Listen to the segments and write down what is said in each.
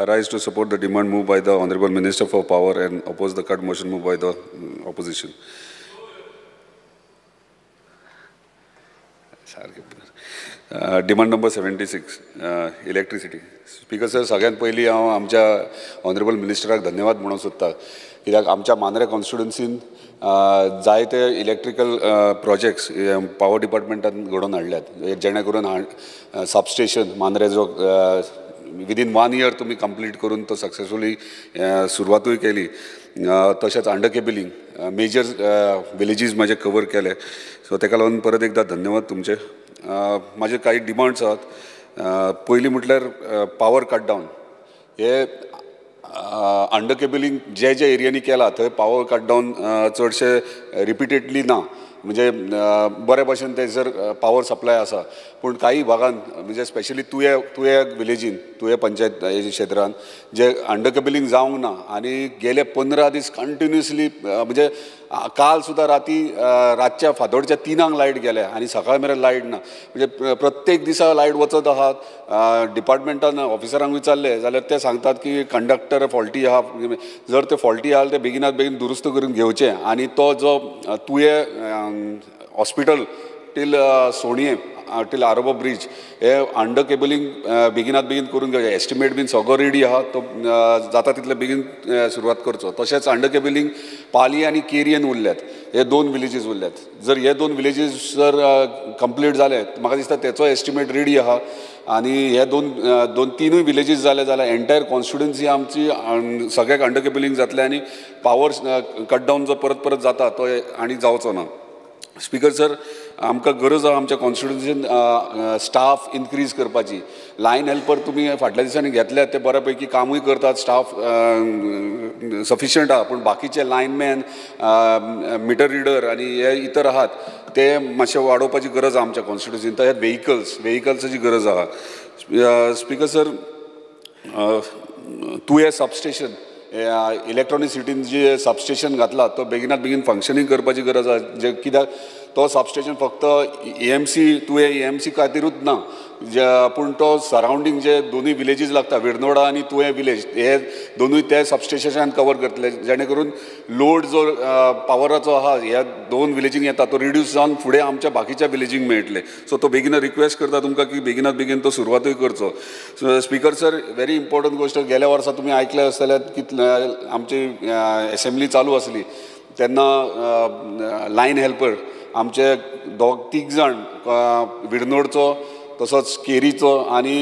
I rise to support the demand moved by the Honorable Minister for Power and oppose the cut motion moved by the opposition. Demand number 76, electricity. Speaker sir, सगळ्यांत पयलीं हांव आमच्या honourable मिनिस्टराक धन्यवाद म्हणूंक सोदता, कित्याक आमच्या मांद्रे कॉन्स्टिट्युन्सीन जायते इलेक्ट्रिकल प्रोजेक्ट्स पावर डिपार्टमेंटान घडोवन हाडल्यात, जेणे करून सबस्टेशन मांद्रे जो विदीन 1 इयर तुमी कंप्लीट करून तो सक्सेसफुली सुरवातूय केली. तशेंच अंडर केबलिंग मेजर विलेजीस म्हाजे कवर केले, सो तेका लागून परत एकदा धन्यवाद तुमचे. म्हाजे कांय डिमांड्स आहात. पयलीं म्हटल्यार पावर कट डावन हे अंडर केबलिंग जे जे एरियांनी केला थंय पावर कट डावन चडशे रिपिटेडली ना, म्हणजे बरे भशेन थंयसर पावर सप्लाय आसा. पूण काही भागान म्हणजे स्पेशली तुये तुये विलेजीन, तुये पंचायत क्षेत्रान जे अंडर केबलिंग जावंक ना आनी गेले 15 दीस कंटिन्युअसली, म्हणजे काल सुद्दां राती रातच्या फांतोडच्या 3 लायट गेल्या आनी सकाळ मेरेन लायट ना. म्हणजे प्रत्येक दिसा लायट वचत आहात. डिपार्टमेंटान ऑफिसरांक विचारलें जाल्यार ते सांगतात की कंडक्टर फॉल्टी आहा. जर ते फॉल्टी आहा ते बेगिनात बेगीन दुरुस्त करून घेवचे आनी तो जो तुये हॉस्पिटल टील सोणये टील आरोबो ब्रिज हे अंडर केबलिंग बेगिनात बेगीन करून घेवचें. एस्टिमेट बीन सगळो रेडी आहा, तो जाता तितले बेगीन सुरवात करचो. तशेंच अंडर केबलिंग पाली आनी केरियन उरल्यात, हे 2 विलेजीस उरल्यात. जर हे 2 विलेजीस जर कंप्लीट जाले म्हाका दिसता तेचो एस्टिमेट रेडी आहा आनी हे दोन तिनूय विलेजीस जाले जाल्यार एंटायर कॉन्स्टिट्युन्सी आमची सगळ्याक अंडर केबलिंग जातलें आनी पावर कट डावन जो परत परत जाता तो आनी जावचो ना. स्पीकर सर, आमकां गरज आहा आमच्या कॉन्स्टिट्युन्सीन स्टाफ इन्क्रीज करपाची. लायन हेल्पर तुमी फाटल्या दिसांनी घेतल्यात ते बऱ्या पैकी कामूय करतात, स्टाफ सफिशियंट आहा, पूण बाकीचे लायनमॅन, मिटर रिडर आनी हे इतर आहात ते मातशे वाडोवपाची गरज आहा आमच्या कॉन्स्टिट्युन्सीन. तशेंच वेहिकल्साची गरज आहा. Speaker sir, Tuem substation electronic सिटीन जे सबस्टेशन घातला तो बेगिनात बेगीन फंक्शनींग करपाची गरज आहा. जे कित्याक तो सबस्टेशन फक्त EMC तुवें EMC खातीरूच ना, पूण तो सरावंडींग जे दोनूय विलेजीस लागता, विर्नोडा आनी तुवें विलेज, हे दोनूय ते सबस्टेशनान कवर करतले, जेणे करून लोड जो पावराचो आहा ह्या 2 विलेजींक येता तो रिड्यूस जावन फुडें आमच्या बाकीच्या विलेजींक मेळटले. सो तो बेगीन रिक्वेस्ट करता तुमकां की बेगिनात बेगीन तो सुरवातूय करचो. स्पीकर सर, व्हेरी इम्पॉर्टंट गोश्ट, गेल्या वर्सा तुमी आयकलें आसतलें कितले आमची एसेंब्ली चालू आसली तेन्ना लायन हेल्पर आमचे 2-3 जाण विर्नोडचो तसोच केरीचो आनी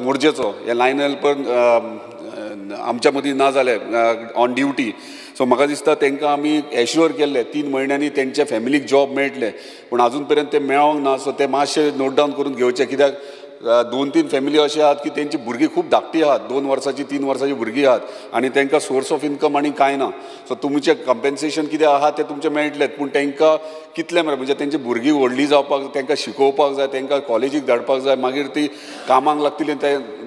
मोरजेचो हे लायन हेल्पर आमच्या मदीं ना जाले ऑन ड्युटी. सो म्हाका दिसता तांकां आमी एश्योर केल्ले 3 म्हयन्यांनी तेंच्या फॅमिलीक जॉब मेळटले, पूण आजून पर्यंत ते मेळोंक ना. सो ते मातशे नोट डावन करून घेवचे, कित्याक 2-3 फॅमिली अशे आहात की तेंची भुरगीं खूब धाकटी आहात, 2 वर्सांची 3 वर्सांची भुरगीं आहात आनी तांकां सोर्स ऑफ इन्कम आनी कांय ना. सो तुमचें कंपेन्सेशन कितें आहा तें तुमचें मेळटलें, पूण तांकां कितलें म्हणजे तेंची भुरगीं व्हडलीं जावपाक, तांकां शिकोवपाक जाय, तांकां कॉलेजीक धाडपाक जाय, मागीर ती कामाक लागतली.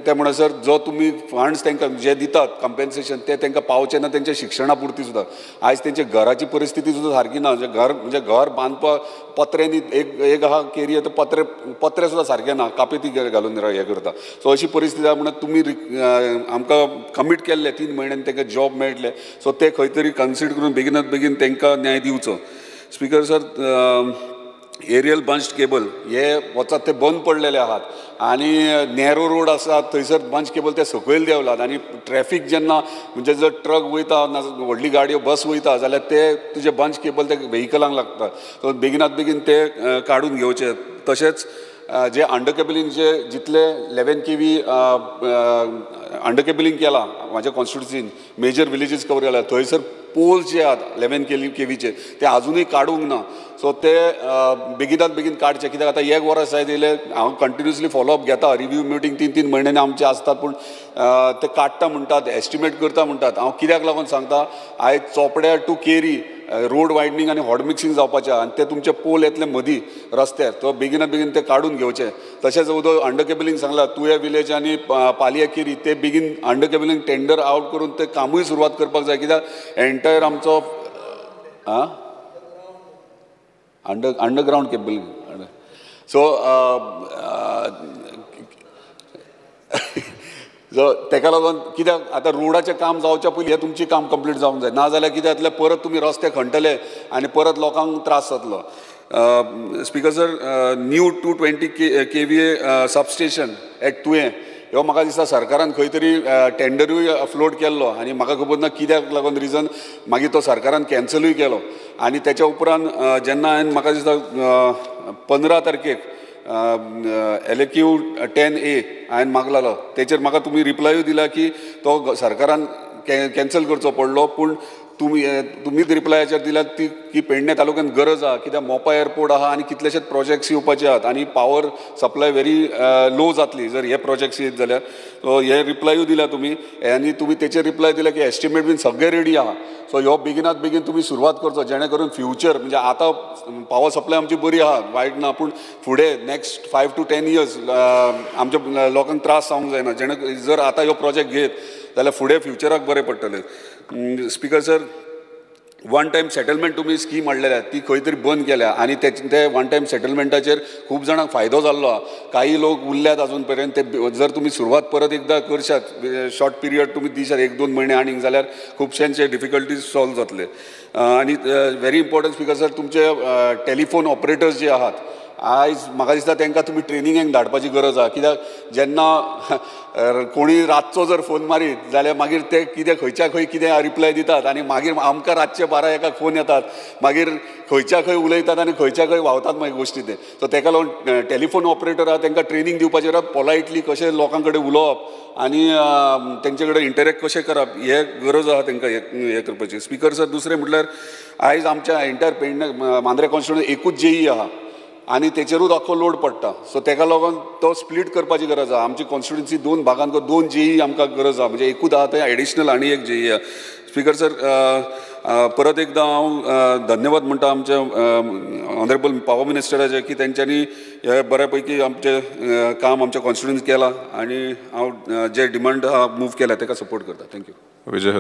ते म्हणसर जो तुमी फंड्स तांकां जे दितात कंपेन्सेशन ते तांकां पावचें ना तेंच्या शिक्षणा पुरती सुद्दां. आयज तेंच्या घराची परिस्थिती सुद्दां सारकी ना. घर म्हणजे घर बांदपाक पत्र्यांनी एक आहा केरी तो पत्रे सुद्दां सारके ना, कापेती घालून हें करता. सो अशी परिस्थिती आहा. म्हणून तुमी आमकां कमीट केल्ले 3 म्हयन्यांनी तांकां जॉब मेळटले, सो ते खंय तरी कन्सिडर करून बेगिनात बेगीन तांकां न्याय दिवचो. Speaker sir, aerial bunched cable हे वचत ते बंद पडलेले आहात आनी नॅरो रोड आसा थंयसर बंच केबल ते सकयल देंवलात आनी ट्रॅफीक जेन्ना म्हणजे जर ट्रक वयता ना व्हडली गाडयो बस वयता जाल्यार ते तुजे बंच केबल ते व्हेकलांक लागता. सो बेगिनात बेगीन ते काडून घेवचे. तशेंच जे अंडर केबलिंग जे जितले 11 kV under cabling केला म्हाज्या कॉन्स्टिट्युन्सीन मेजर विलेजीस कवर केला, थंयसर पोल्स जे आहात 11 kVचे ते आजुनूय काडूंक ना. सो ते बेगिनात बेगीन काडचे, कित्याक आतां 1 वर्स जायत येयलें हांव कंटिन्युअसली फॉलोअप घेता. रिव्यू मिटींग 3-3 म्हयन्यांनी आमचे आसतात, पूण ते काडटा म्हणटात, एस्टिमेट करता म्हणटात. हांव कित्याक लागून सांगता, आयज चोपड्या टू केरी रोड वायडनींग आनी हॉट मिक्सिंग जावपाचें आनी ते तुमचे पोल येतले मदीं रस्त्यार, तो बेगिनात बेगीन ते काडून घेवचे. तशेंच उदक अंडर केबलिंग सांगला तुया विलेज आनी पालिया केरी ते बेगीन अंडर केबलिंग टेंडर आवट करून ते कामूय सुरवात करपाक जाय, कित्याक एंटायर आमचो अंडरग्रावंड केबलिंग. सो तेका लागून कित्याक आतां रोडाचें काम जावच्या पयलीं हें तुमचें काम कंप्लीट जावंक जाय, ना जाल्यार कितें जातलें परत तुमी रस्ते खणटले आनी परत लोकांक त्रास जातलो. Speaker sir, new 220 KVA substation at Tuem ह्यो म्हाका दिसता सरकारान खंय तरी टेंडरूय फ्लोट केल्लो आनी म्हाका खबर ना कित्याक लागून रिजन मागीर तो सरकारान कॅन्सलूय केलो. आनी तेच्या उपरांत जेन्ना हांवें म्हाका दिसता 15 तारखेक LAQ 10A हांवें मागलेलो तेचेर म्हाका तुमी रिप्लायूय दिला की तो सरकारान कॅन्सल करचो पडलो, पूण तुमीच रिप्लायाचेर दिल्यात ती की पेडणे तालुक्यांत गरज आहा, कित्याक मोपा एअरपोर्ट आहा आनी कितलेशेच प्रोजेक्ट्स येवपाचे आहात आनी पावर सप्लाय व्हेरी लो जातली जर हे प्रोजेक्ट्स येत जाल्यार. सो हे रिप्लायूय दिल्या तुमी आनी तुमी तेचेर रिप्लाय दिल्या की एस्टिमेट बीन सगळें रेडी आहा. सो ह्यो बेगिनात बेगीन तुमी सुरवात करचो जेणे करून फ्युचर म्हणजे आतां पावर सप्लाय आमची बरी आहा, वायट ना, पूण फुडें नेक्स्ट 5 to 10 years आमच्या लोकांक त्रास जावंक जायना, जेणे जर आतां ह्यो प्रोजेक्ट घेत जाल्यार फुडें फ्युचराक बरें पडटलें. Speaker sir, one time settlement तुमी स्कीम हाडलेल्या ती खंय तरी बंद केल्या आनी ते वन टायम सेटलमेंटाचेर खूब जाणांक फायदो जाल्लो आहा, काही लोक उरल्यात अजून पर्यंत. ते जर तुमी सुरवात परत एकदां करशात, शॉर्ट पिरियड तुमी दिशात 1-2 म्हयने आनीक, जाल्यार खुबश्यांचे डिफिकल्टीज सॉल्व जातले. आनी व्हेरी इम्पॉर्टंट स्पीकर सर, तुमचे टेलिफोन ऑपरेटर्स जे आहात आयज म्हाका दिसता तांकां तुमी ट्रेनिंगेक धाडपाची गरज आहा, कित्याक जेन्ना कोणी रातचो जर फोन मारीत जाल्यार मागीर ते कितें खंयच्या खंय कितें रिप्लाय दितात आनी मागीर आमकां रातचे 12-1 फोन येतात, मागीर खंयच्या खंय उलयतात आनी खंयच्या खंय व्हांवतात मागीर गोश्टी ते. सो ताका लागून टेलिफोन ऑपरेटर आहा तांकां ट्रेनींग दिवपाचें आहा, पोलायटली कशें लोकां कडेन उलोवप आनी तेंचे कडेन इंटरेक्ट कशें करप हे गरज आहा तांकां हें करपाची. स्पीकर सर, दुसरें म्हटल्यार आयज आमच्या एंटायर पेडणे मांद्रे कॉन्स्टिट्युएन्सी एकूच जेई आहा आनी तेचेरूच आख्खो लोड पडटा. सो तेका लागून तो स्प्लीट करपाची गरज आहा. आमची कॉन्स्टिट्युएन्सी 2 भागांक 2 जेई आमकां गरज आहा, म्हणजे एकूच आहा थंय एडिशनल आनी एक जेई आहा. स्पीकर सर, परत एकदां हांव धन्यवाद म्हणटा आमच्या ऑनरेबल पावर मिनिस्टराचे की तेंच्यांनी हे बऱ्या पैकी आमचें काम आमच्या कॉन्स्टिट्युएन्सी केलां आनी हांव जे डिमांड आहा मूव केल्या तेका सपोर्ट करता. Thank you. Vijay.